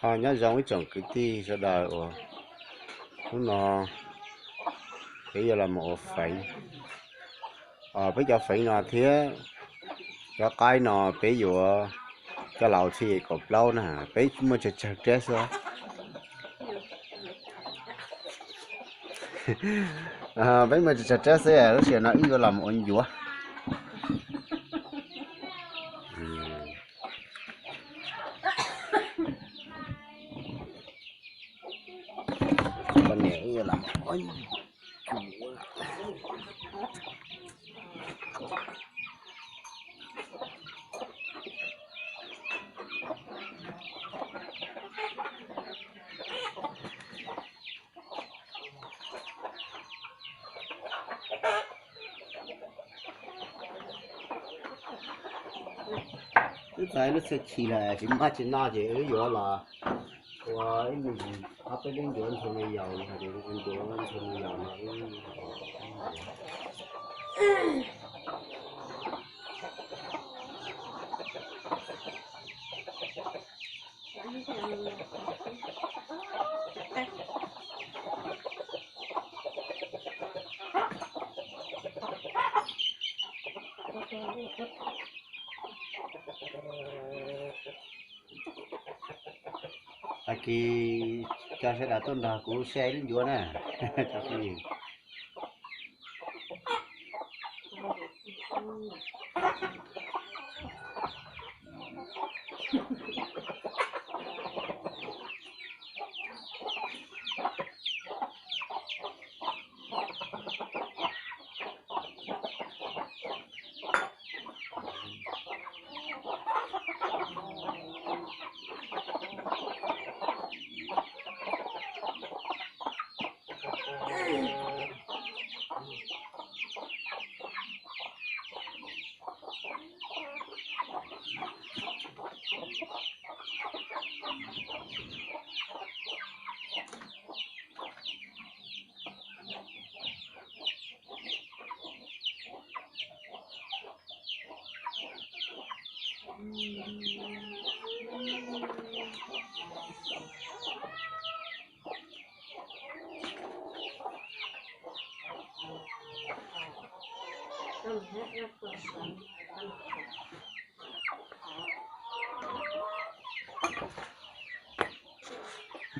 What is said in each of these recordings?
Nyob zoo ib tsoom kwv tij sawv daws uas hnub no peb yuav los mus ua feev. Peb cov feev no thiab cov qaib no peb yuav coj los ua txhiaj yim kaum plaub na, peb muaj tsawg tsawg rab xwb. Peb muaj tsawg tsawg rab xwb, lub sij hawm no wb yuav los mus ua ncuav. Poj niam wb yuav los ua ncuav. Twb txog lub txhia chim lawm, tsis muaj tsis noj ces wb yuav los ua ib me ntsis ob peb lub ncuav ntxhua me yaus, hais tias ncuav ntxhua me yaus no. Tag kis cov sawv daws tuaj nrog kuv saib lub ncuav na.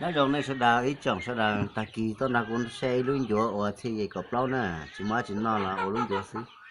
Nyob zoo nej sawv daws, ib tsoom sawv daws, tag kis tuaj nrog kuv saib ib lub ncuav uas txhiaj yim kaum plaub na, tsis muaj dab tsi noj los ua lub ncuav xwb.